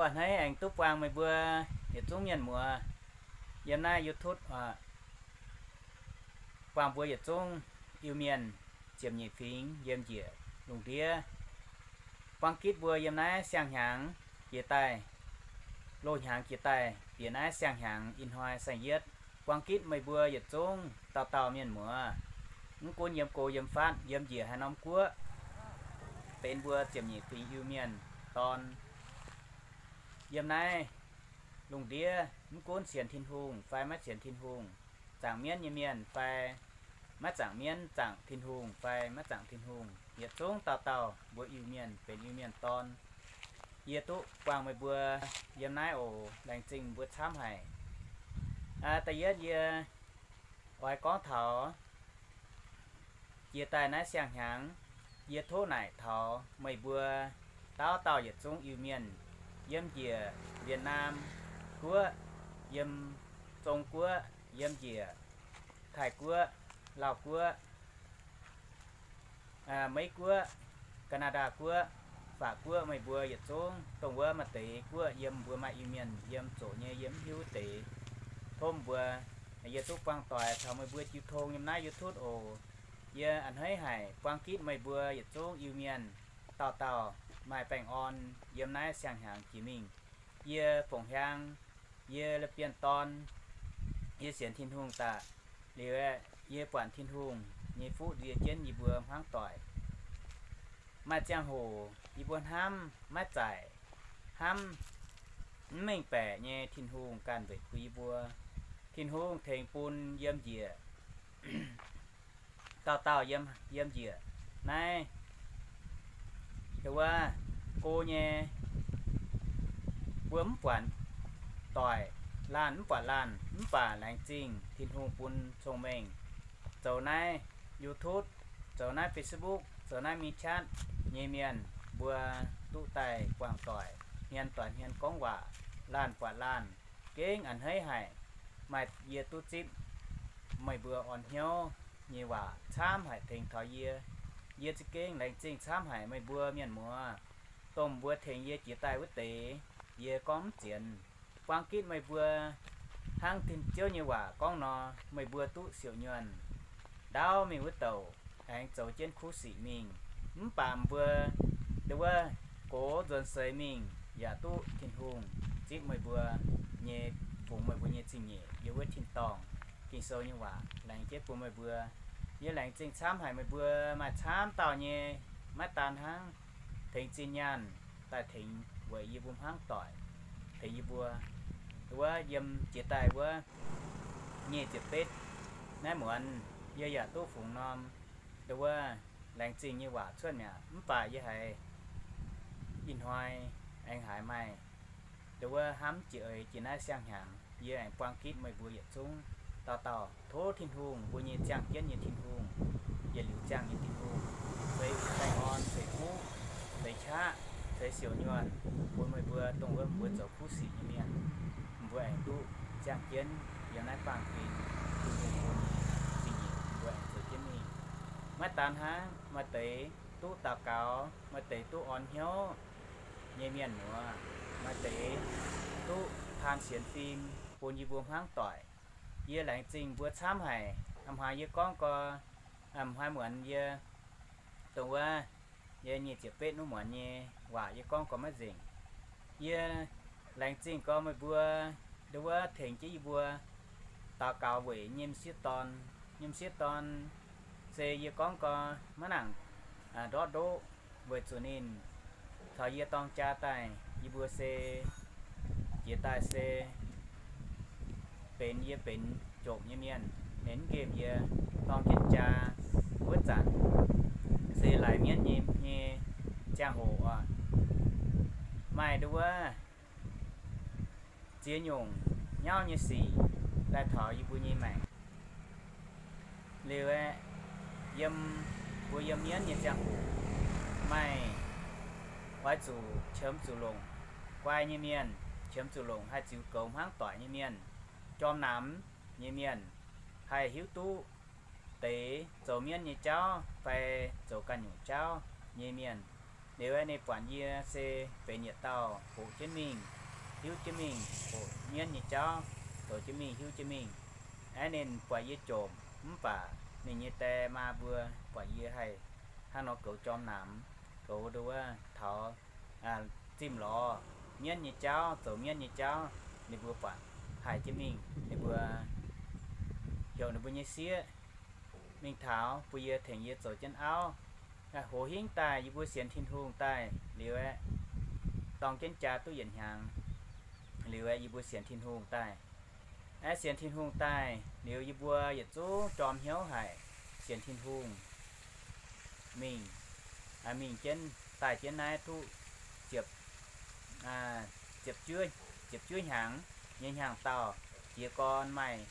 A'hneiv aengx duqv buangh meih mbuo yietc zungv mienh muoz yiem naaiv YouTube oc. Buangh mbuo yietc zungv Iu-Mienh ziepc nyeic fingx yiem njiec lungh ndiev. Buangh gitv mbuo yiem naaiv siang-hnyangx jiex daaih, loz-hnyangx jiex daaih bieqc naaiv siang-hnyangx ih hnoi saeng-yietv. Buangh gitv meih mbuo yietc zungv dauh dauh mienh muoz, mv gunv yiem go yiem fatv, yiem njiec haaix norm guoqv, benx mbuo ziepc nyeic fingx Iu-Mienh dorn yiem naaiv lungh ndiev, mv gunv sienx Tin-Hungh fai maiv sienx Tin-Hungh, zaangc mienv nyei mienh fai maiv zaangc mienv, zaangc Tin-Hungh fai maiv zaangc Tin-Hungh, yietc zungv dauh dauh mbuo Iu-Mienh benx Iu-Mienh dorn, yie duqv buangh meih mbuo yiem naaiv oc. Laengz zingh mbuo camv haic. Da'yietv yie oix gorngv taux jiex daaih naaiv siang-hnyangx, yie tov naaic taux meih mbuo dauh dauh yietc zungv Iu-Mienh yiem njiec Việt Nam guoqv, yiem Zong Guoqv, yiem njiec Taiv Guoqv, Lauv Guoqv, Meiv Guoqv, Canada Guoqv, Faac Guoqv, meih mbuo yietc zungv dongh wuov maaih deix guoqv yiem mbuo maaih Iu-Mienh yiem zoqc nyei yie mv hiuv deix. Tov mbuo, yie duqv buangh doic taux meih mbuo jiu tong yiem naaiv YouTube oc. Yie a'hneiv haic buangh gitv meih mbuo yietc zungv Iu-Mienh dauh dauh maaih baengh orn yiem naaiv siang-hnyangx jiex mingh. Yie fongc hiaang, yie lesbian dorn, yie sienx Tin-Hungh daaih liuz aeqv, yie buatc Tin-Hungh nyei fuqv nzie jienv yie mbuo hmuangv doic. Maaih ziangh hoc yie mbuo hnamv maiv zaic, hnamv mv mengh baeqc nyei, Tin-Hungh ganh weic bun yie mbuo. Tin-Hungh tengx bun yiem njiec, dauh dauh yiem, yiem njiec naaiv, wuov, go nyei, mbuo mv buatc doic, laanh mv buatc laanh, mv baac laengz zingh Tin-Hungh bun cong-mengh zoux naaiv YouTube, zoux naaiv Facebook, zoux naaiv WeChat nyei mienh, mbuo duqv daaih buangh doic, hmien doic hmien gorngv waac, laanh buatc laanh, gengh a'hneiv haic. Maaih yie duqv zipv meih mbuo orn hnyouv nyei waac camv haic tengx taux yie. Yie za'gengh laengz zingh camv haic meih mbuo mienh muoz, dongh mbuo tengx yie jiex daaih wuov deix, yie gorngv mv zienx. Buang gitv meih mbuo hnangv Tin-Ziouv nyei waac gorngv nor, meih mbuo duqv siouc nyuonh ndaauv mingh wuov douc aengx zoux jienv kuv sic mingh. Mv baac mbuo nduov wuov gox nzuonx seix mingh yaac duqv Tin-Hungh zipv meih mbuo nyei, fungx meih mbuo nyei zingh nyeic yiem wuov tin-dorngh Ging-Sou nyei waac laengz jienv bun meih mbuo. Yie laengz zingh camv haic meih mbuo maaih camv dauh nyei, maiv daan hnangv tengx zinh nyaanh daaih tengx weic yie mbuo hmuangv doic, tengx yie mbuo nduov wuov yiem jiex daaih wuov nyic ziepc betv naaiv muonz yie yaac duqv fungx norm nduov wuov laengz zingh nyei waac cuotv mi'aqv. Mv baac yie haiz ih hnoi aengx haiz maaih nduov wuov hnamv jiex eix jiex naaiv siang-hnyangx, yie aengx buang gitv meih mbuo yietc zungv dauh dauh. Tov Tin-Hungh, mbuo nyei ziangh jienv nyei Tin-Hungh, yietc liuz ziangh nyei Tin-Hungh, ceix baengh orn, ceix fuqv, ceix qaqv, ceix siouc nyuonh bun meih mbuo, dongh wuov mbuo zoux kuv sic nyei mienh, mbuo aengx duqv ziangh jienv yiem naaiv baamh gen, Tin-Hungh bun zingh nyeic mbuo aengx zoux jienv mingh. Maiv daan hnangv, maaih deix duqv daux gaux, maaih deix duqv orn hnyouv nyei mienh muoz, maaih deix duqv taan sienx fim bun yie mbuo hmuangv doic. Yie laengz zingh mbuo camv haic. A'hmuangx yie gorngv gau, a'hmuangx muonz yie dongh wuov, yie nyic ziepc betv wuov muonz nyei waac yie gorngv gau maiv nzengc. Yie laengz zingh gau meih mbuo nduov wuov tengx jienv yie mbuo daux gaux weic nyei m'sieqv dorn. Nyei m'sieqv dorn se yie gorngv gau maiv nangc ndortv ndoqv, weic zuqc ninh caux yie dorng jaa daaih, yie mbuo se jiex daaih se benx, yie benx jomc nyei mienh, ninh mv nqemh yie dorng jienv jaa wuov zanc se laaix mienv nyei, nyei ziangh hoc oc. Maaih nduov wuov ziex nyungc nyauv nyei sic daaih taux yie mbuo nyei maengc. Liuz aeqv, yiem mbuo yiem mienv nyei ziangh hoc, maaih oix zuqc qiemx zuqc longc guai nyei mienh, qiemx zuqc longc haih ziux goux hmuangv doic nyei mienh, jorm namx nyei mienh, haih hiuv duqv deix zoux mienv nyei jauv fai zoux ganh nyungc jauv nyei mienh. Liuz aeqv, ninh buatc yie se benx yietc dauh hoqc jienv mingh, hiuv jienv mingh, hoqc mienv nyei jauv, zoux jienv mingh, hiuv jienv mingh. Aeqv, ninh buatc yie jomc mv baac ninh nyei die maa mbuo buatc yie haih hnangv nor goux jorm namx, goux nduov wuov taux zimh lorz mienv nyei jauv, zoux mienv nyei jauv, ninh mbuo buatc haih jienv mingh, ninh mbuo heuc ninh mbuo nyei sieqv mingh taux bun yie, tengx yie zoux jienv auv. Hoz hingv daaih yie mbuo sienx Tin-Hungh daaih liuz aeqv, dorng jienv jaa duqv yietc hnyangx liuz aeqv, yie mbuo sienx Tin-Hungh daaih. Aeqv, sienx Tin-Hungh daaih liuz, yie mbuo yietc zungv jorm hnyouv haic sienx Tin-Hungh mingh, mingh jienv daaih jienv naaiv duqv ziepc, ziepc juov, ziepc juov hnyangx nyei hnyangx-daauh, jiez gorn maaih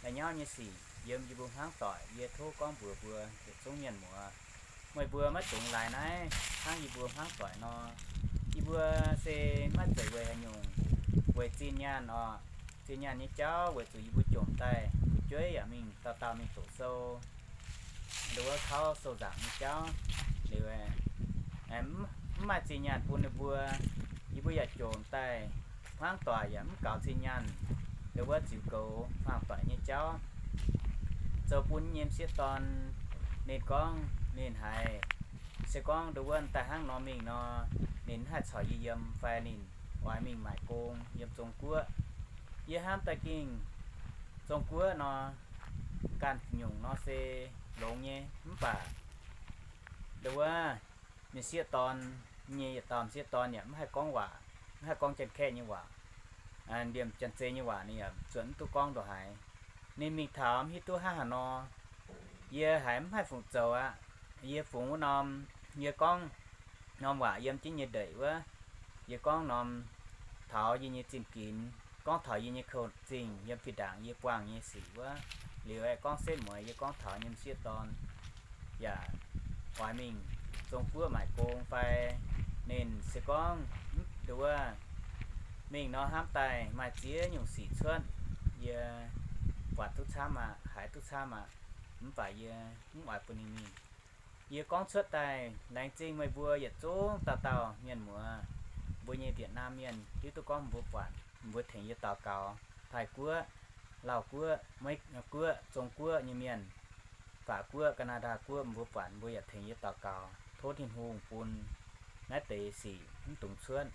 la'nyauv nyei sic yiem yie mbuo hmuangv doic. Yie tov gorngv mbuox mbuo yietc zungv mienh muoz, meih mbuo maiv dungx laaix naaiv hnangv yie mbuo hmuangv doic nor. Yie mbuo se maiv zeiz weic haaix nyungc, weic zinh nyaanh orqc. Zinh nyaanh nyei jauv weic zuqc yie mbuo jomc daaih fu'jueiv yaac mingh dauh dauh mingh doqc sou, nduov wuov kauv sou nzaangc nyei jauv liuz, mv maaih zinh nyaanh bun ninh mbuo. Yie mbuo yaac jomc daaih hmuangv doic yaac mv gaux zinh nyaanh, nduov wuov ziux goux hmuangv doic nyei jauv. Zoux bun nyei m'sieqv dorn ninh gorngv ninh haiz se gorngv nduov wuov daaih hnangv nor mingh nor, ninh mv haih caux yie yiem fai ninh oix mingh maaic gong yiem Zong Guoqv. Yie hnamv daaih gengh Zong Guoqv nor, ganh nyungc nor se longx nyei mv baac nduov wuov m'sieqv dorn nyei yietc dauh m'sieqv dorn yaac mv haih gorngv waac, mv haih gorngv Janx-Kaeqv nyei waac, liemh Janx-Zei nyei waac ninh yaac zuotc mv duqv gorngv ndongc haaix. Ninh mingh taux mv hiuv duqv hnangv haaix nor. Yie haiz mv haih fungc zoux aqv. Yie fungx wuov norm, yie gorngv norm waac yiem jienv nyei ndeic wuov, yie gorngv norm taux yie nyei zinh ginx, gorngv taux yie nyei kou-zingh yiem fih ndaangc yie buangh nyei sic wuov, liuz aeqv, gorngv setv mueiz yie gorngv taux nyei m'sieqv dorn yaac oix mingh Zong Guoqv maaic gong fai, ninh se gorngv mv nduov wuov mingh nor hnamv daaih maaih ziex nyungc sic cuotv. Yie buatc duqv camv aqv, haiz duqv camv aqv, mv baac yie mv oix bun ninh mingh. Yie gorngv cuotv daaih laengz zingh meih mbuo yietc zungv dauh dauh mienh muoz, mbuo nyei Việt Nam mienh hiuv duqv gorngv mbuo buatc, mbuo tengx yie daux gaux, Taiv Guoqv, Lauv Guoqv, Meiv Guoqv, Zong Guoqv nyei mienh, Faac Guoqv, Canada Guoqv, mbuo buatc mbuo yaac tengx yie daux gaux, tov Tin-Hungh bun naaiv deix sic mv dungx cuotv.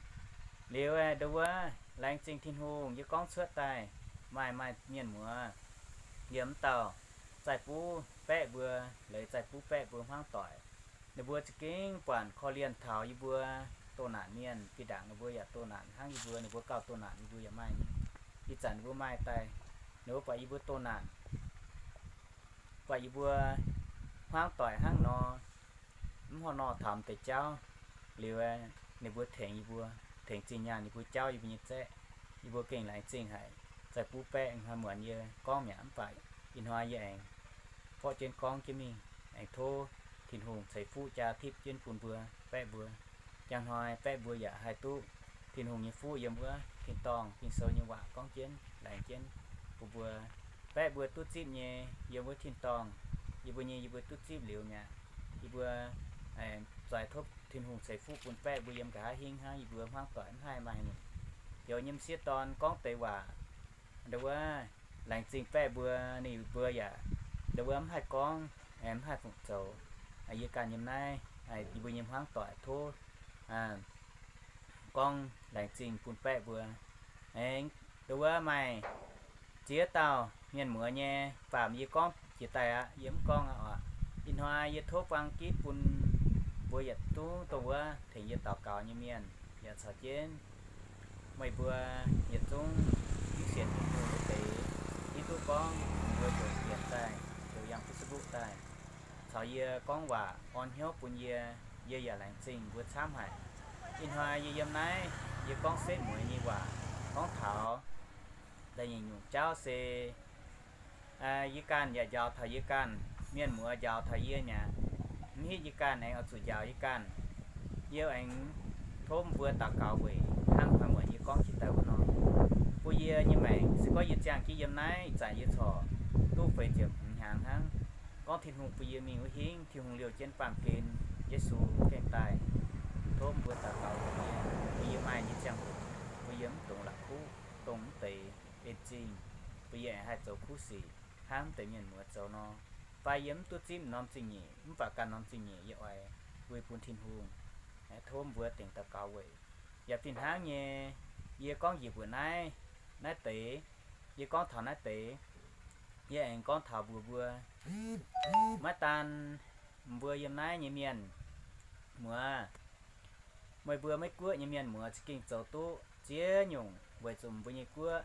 Liuz aeqv, nduov wuov laengz zingh Tin-Hungh, yie gorngv cuotv daaih maaih maaih mienh muoz, yiem mv dauh zaih buv baeqv mbuo, leiz zaih buv baeqv mbuo hmuangv doic. Ninh mbuo za'gengh buatc korv-lienh taux yie mbuo doh naanc mienh, fih ndaangc ninh mbuo yaac doh naanc hnangv yie mbuo, ninh mbuo gauh doh naanc yie mbuo yaac maaih nyei. Ih zanc ninh mbuo maaih daaih, ninh mbuo buatc yie mbuo doh naanc, buatc yie mbuo hmuangv doic hnangv nor, mv horh nor taux m'deix jauv. Liuz ninh mbuo tengx yie mbuo, tengx zinh nyaanh yie mbuo jauv yie mbuo nyei zaeqv. Yie mbuo gengh laengz zingh haic. Zaih buv baeqv hnoi muonz yie gorngv mi'aqv, mv baac ih hnoi yie aengx porv jienv gorngv jienv mingh, aengx tov Tin-Hungh ceix fuqv jaa tipv jienv bun mbuo baeqv mbuo. Njang hnoi baeqv mbuo yaac haih duqv Tin-Hungh nyei fuqv yiem wuov tin-dorngh Ging-Sou nyei waac gorngv jienv, laengz jienv bun mbuo. Baeqv mbuo duqv zipv nyei yiem wuov tin-dorngh, yie mbuo nyei yie mbuo duqv zipv liuz mi'aqv. Yie mbuo zueiz tov Tin-Hungh ceix fuqv bun baeqv mbuo yiem nqa'haav hingv hnangv yie mbuo hmuangv doic mv haih maaih nyungc. Heuc nyei m'sieqv dorn gorngv deix waac, nduov wuov laengz zingh baeqv mbuo, ninh mbuo yaac nduov wuov mv haih gorngv, mv haih fungc zoux. Yie ganh yiem naaiv, yie mbuo nyei hmuangv doic tov gorngv laengz zingh bun baeqv mbuo. Aengx nduov wuov maaih ziex dauh mienh muoz nyei faam yie gorngv jiex daaih aqv, yie mv gorngv aqv oc. Ih hnoi yie tov buang gitv bun mbuo yietc zungv dongh wuov tengx yie daux gaux nyei mienh yaac caux jienv meih mbuo yietc zungv mv sienx Tin-Hungh wuov deix, hiuv duqv gorngv mbuo heuc yienc daaih, heuc yangh Facebook daaih caux yie gorngv waac orn hnyouv bun yie, yie yaac laengz zingh mbuo camv haic. Ih hnoi yie yiem naaiv, yie gorngv setv mueiz nyei waac gorngv taux da'nyeic nyungc jauv se yie ganh yaac njaaux taux yie ganh, mienh muoz njaaux taux yie mi'aqv. Mv hitv yie ganh aengx oix zuqc njaaux yie ganh. Yie aengx tov mbuo daux gaux weic hnangv hnoi muonz yie gorngv jiex daaih wuov nor, bun yie nyei maengc. Se gorngv yie ziangh jienv yiem naaiv ih zanc yie corc duqv feix ziepc hmz hnyangx hnangv. Gorngv Tin-Hungh bun yie mingh wuov hingv, Tin-Hungh liouh jienv baamh gen, Yesu gaengh daaih. Tov mbuo daux gaux mbuox yie, bun yie maaih nyei ziangh hoc, bun yie mv dungx la'kuqv dongh mv deix en zingh, bun yie aengx haih zoux kuv sic hnangv mv deix mienh muoz zoux nor. Fai yie mv duqv zipv norm zingh nyeic, mv baac ganh norm zingh nyeic yie oix weic bun Tin-Hungh. Tov mbuo dengx daux gaux weic. Yaac fih hnangv nyei, yie gorngv njiec mbuoqc naaiv, naaiv deix, yie gorngv taux naaiv deix, yie aengx gorngv taux mbuox mbuo, maiv daan mbuo yiem naaiv nyei mienh muoz, meih mbuo Meiv Guoqv nyei mienh muoz za'gengh zoux duqv ziex nyungc weic zuqc mbuo nyei guoqv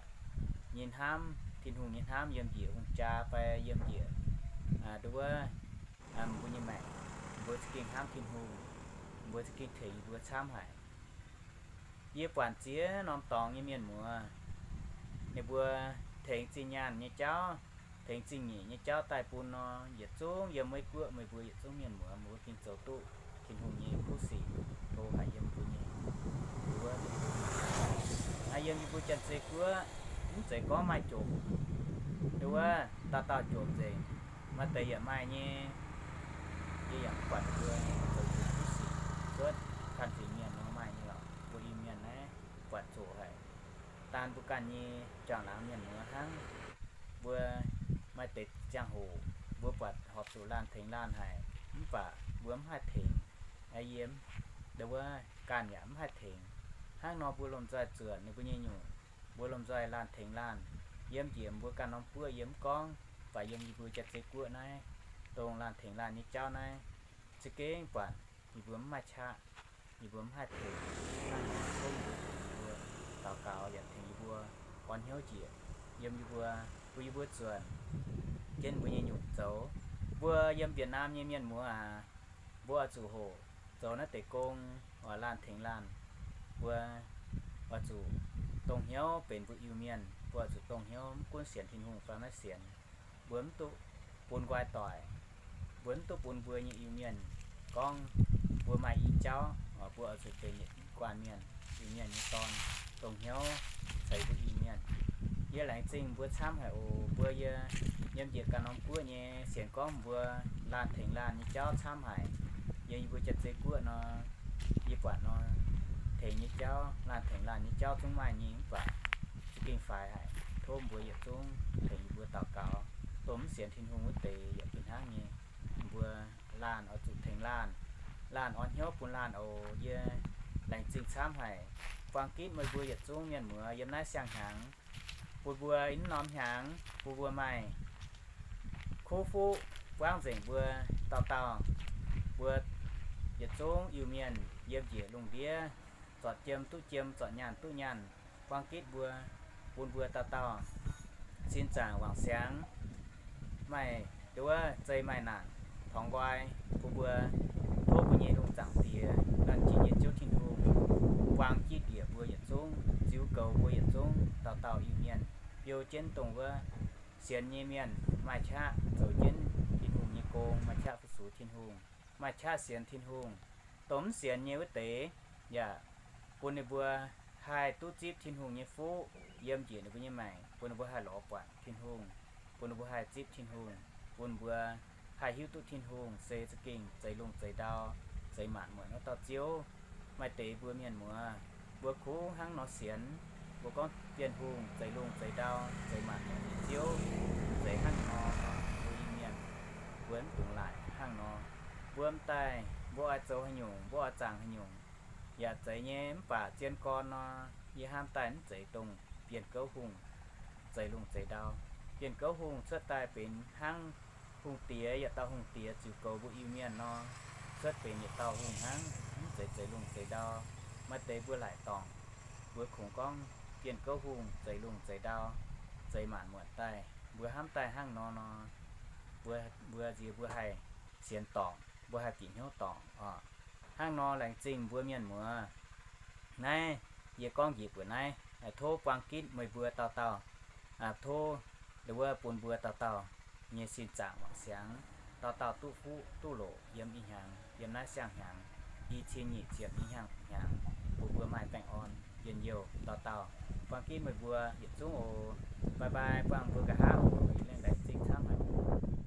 nyei hnamv, Tin-Hungh nyei hnamv yiem njiec hungh jaa fai yiem njiec nduov mbuo nyei maengc, mbuo za'gengh hnamv Tin-Hungh, mbuo za'gengh tengx mbuo camv haic. Yie buatc ziex norm dorngx nyei mienh muoz, ninh mbuo tengx zinh nyaanh nyei jauv, tengx zingh nyeic nyei jauv daaih bun nor, yietc zungv yiem Meiv Guoqv meih mbuo yietc zungv mienh muoz mbuo gengh zoux duqv Tin-Hungh nyei kuv sic, to haic yiem mbuo nyei nduov. Yiem yie mbuo Janx-Zei Guoqv, mv zeiz gorngv maaih jomc nduov, dauh dauh jomc nzengc, maaih deix yaac maaih nyei. Yie yaac mv buatc mbuo zoux kuv sic cuotv ganh fingx mienh nor maaih nyei lorqc. Mbuo Iu-Mienh naaiv buatc zoqc haic. Daan mbuo ganh nyei jangx laangz mienh muoz hnangv. Mbuo maaih deix ziangh hoc mbuo buatc horpc zuqc laanh tengx laanh haic, mv baac mbuo mv haih tengx. Yie nduov ganh yaac mv haih tengx. Hnangv nor mbuo lomh nzoih zuonc ninh mbuo nyei nyungc, mbuo lomh nzoih laanh tengx laanh. Yiem njiec mbuo ganh norm guoqv yie mv gorngv, mv baac yiem yie mbuo Janx-Zei Guoqv naaiv, dongh laanh tengx laanh nyei jauv naaiv, za'gengh buatc yie mbuo mv maaih qaqv, yie mbuo mv haih tengx. Hnangv nor tov mbuo tengx yie mbuo daux gaux yaac tengx yie mbuo orn hnyouv njiec. Yiem yie mbuo, bun yie mbuo zuonc jienv mbuo nyei nyungc zoux. Mbuo yiem Việt Nam nyei mienh muoz aac, mbuo oix zuqc hoqc zoux naaiv deix gong, oix laanh tengx laanh. Mbuo oix zuqc dongh hnyouv benx mbuo Iu-Mienh, mbuo oix zuqc dongh hnyouv mv gunv sienx Tin-Hungh fai maiv sienx. Mbuo mv duqv bun nqoi doic, mbuo mv duqv bun mbuo nyei Iu-Mienh gorngv mbuo maaih i jauv, mbuo oix zuqc benx yietc guanh mienh, Iu-Mienh nyei dorn, dongh hnyouv ceix mbuo Iu-Mienh. Yie laengz zingh mbuo camv haic oc. Mbuo yie yiem njiec ganh norm guoqv nyei sienx gorngv mbuo laanh tengx laanh nyei jauv camv haic. Yiem yie mbuo Janx-Zei Guoqv nor, yie buatc nor, tengx nyei jauv, laanh tengx laanh nyei jauv zungv maaih nyei mv baac za'gengh faix haic. Tov mbuo yietc zungv tengx yie mbuo daux gaux. Dongh mv sienx Tin-Hungh wuov deix yaac fih hnangv nyei. Mbuo laanh oix zuqc tengx laanh, laanh orn hnyouv bun laanh oc. Yie laengz zingh camv haic. Buang gitv meih mbuo yietc zungv mienh muoz yiem naaiv siang-hnyangx bun mbuo, ih norm hnyangx bun mbuo maaih kuv fuqv buangv nzengc mbuo dauh dauh. Mbuo yietc zungv Iu-Mienh yiem njiec lungh ndiev, zorc jiem duqv jiem, zorc nyaanh duqv nyaanh. Buang gitv mbuo, bun mbuo dauh dauh sin zaangc wangc siangx, maaih nduov zei maaih naanc tongx nqoi bun mbuo. Tov mbuo nyei Lungh Zaangc Diex, Laanh Jiex Nyei Ziouv Tin-Hungh, buang gitv bieqc mbuo yietc zungv, ziux goux mbuo yietc zungv dauh dauh Iu-Mienh, biou jienv dongh wuov sienx nyei mienh maaih qaqv zoux jienv Tin-Hungh nyei gong, maaih qaqv fu-sux Tin-Hungh, maaih qaqv sienx Tin-Hungh. Dongh mv sienx nyei wuov deix yaac bun ninh mbuo haih duqv zipv Tin-Hungh nyei fuqv yiem njiec ninh mbuo nyei maengc, bun ninh mbuo haih lorz buatc Tin-Hungh, bun ninh mbuo haih zipv Tin-Hungh, bun mbuo haih hiuv duqv Tin-Hungh se za'gengh zeix lungh zeix ndau, zeix maanc muotc wuov dauh Ziouv. Maaih deix mbuo mienh muoz, mbuo kungx hnangv nor sienx, mbuo gorngv Bienh Hungh zeix lungh zeix ndau, zeix maanc muotc nyei Ziouv, mv zeiz hnangv nor. Mbuo Iu-Mienh, mbuo mv dungx laaic hnangv nor. Mbuo m'daaih mbuo oix zoux haaix nyungc, mbuo oix zaangc haaix nyungc, yaac zeiz nyei. Mv baac zien gorn nor, yie hnamv daaih mv zeiz dongh Bienh Gouv Hungh zeix lungh zeix ndau. Bienh Gouv Hungh cuotv daaih benx hnangv hungh diex, yietc dauh hungh diex ziux goux mbuo Iu-Mienh nor, cuotv benx yietc dauh hungh hnangv, mv zeiz zeix lungh zeix ndau. Maaih deix mbuo laaic dorngc, mbuo kungx gorngv Bienh Gouv Hungh zeix lungh zeix ndau, zeix maanc muotc daaih. Mbuo hnamv daaih hnangv nor nor, mbuo, mbuo nziex mbuo haih sienx dorngc, mbuo haih bieqc hnyouv dorngc oc. Hnangv nor laengz zingh mbuo mienh muoz. Naaiv yie gorngv njiec mbuoqc naaiv, tov buang gitv meih mbuo dauh dauh, tov nduov bun mbuo dauh dauh nyei sin zaangc wangc siangx, dauh dauh duqv fuqv duqv loqc yiem ih hnyangx, yiem naaiv siang-hnyangx, i cin nyic ziepc i hnyangx, hnyangx bun mbuo maaih baengh orn njien-youh dauh dauh. Buang gitv meih mbuo yietc zungv oc. Bye bye, buangh mbuo nqa'haav oc. Yie laengz zingh camv haic.